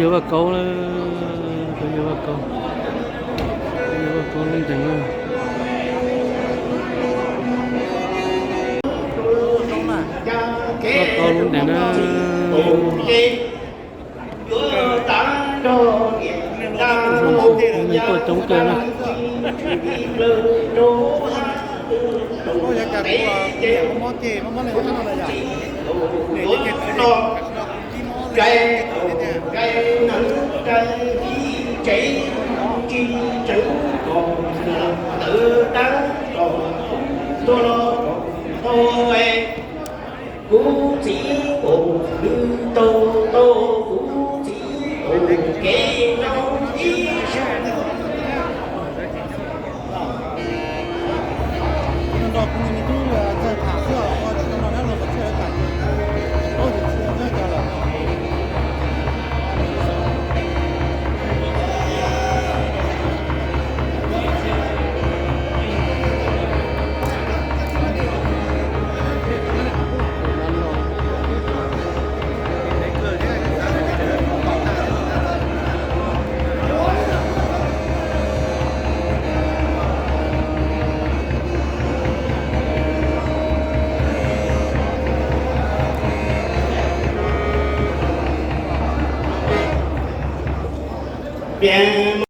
Yuav Vaj Kaub, yuav Vaj Kaub, yuav Vaj Kaub lub ntees na. Vaj Kaub lub ntees na. Neeg tuaj coob kawg na. Kuv txiv ua lwm tau tau, kuv txiv ua kev nyob ib sab. Peb